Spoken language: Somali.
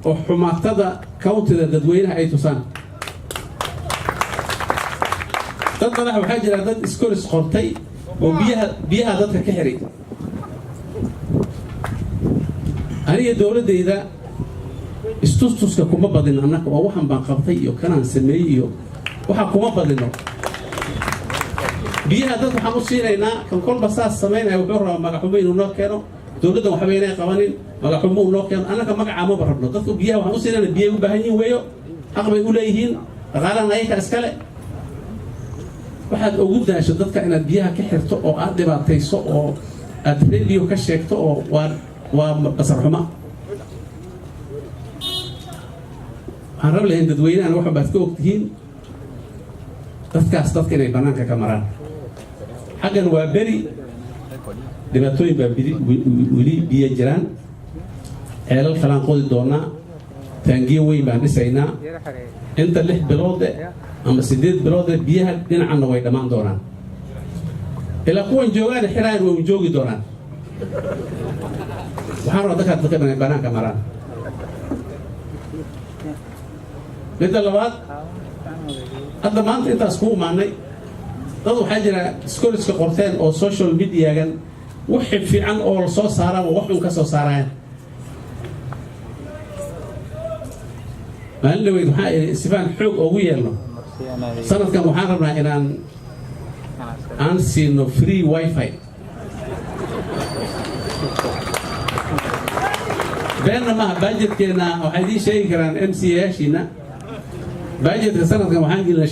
Oo xumaatada countyda dadweynaha ay tusaan. Dad madax waxaa jira, dad iskolis qortay oo biyaha dadka ka xiray. Aniga dowladdayda istustuska kuma badino annaka, oo waxan baan qabtay iyo kanaan sameeyey iyo waxa kuma badino. Biyaha dad waxaan u siinaynaa. Kan kolba saas samaynaya wuxuu rabaa magaxumo inuu noo keeno. Dowladdan waxba inay qabanin, magaxumo uu noo keeno. Annaka magacaa maba rabno. Dadku biyaha waxaan u siinayna, biyay u baahan yihin weeyo, xaq bay u leeyihiin, dhaqaalahan ayaka iskale. Waxaad ugu daasho dadka inaad biyaha ka xirto oo aad dhibaatayso oo aad radio ka sheegto oo waa basar xuma. Waxaan rab lahayn dadweynahan waxan baad ka ogtihiin dadkaas, dadka inay bannaanka ka maraan. Xaggan waa beri dhibaatooyin baa weli biyo jiraan. Ceelal kalaan qodi doonaa, taangiyo weyn baan dhisaynaa. Inta 6 biloode ama 8 biloode biyaha dhinacanna way dhammaan doonaan. Ilaa kuwan joogaan xiraayan way joogi doonaan. Waxaan rabaa dadkaa dadka inay bannaanka maraan. Midda labaad, hadda maanta intaas ku imaanay, dad waxaa jira scoliska qorteen oo social mediagan wixii fiican oo la soo saaraaba wax un ka soo saarayaan. Maalin dhaweyd waxaa idhi, sifaan xoog ugu yeelno, sanadkan waxaan rabnaa inaan aan siino free WiFi. Beenna maaha. Budgetkeenna waxay idiin sheegi karaan MCA yaashiina. Budgetka sanadkan waxaan gelinay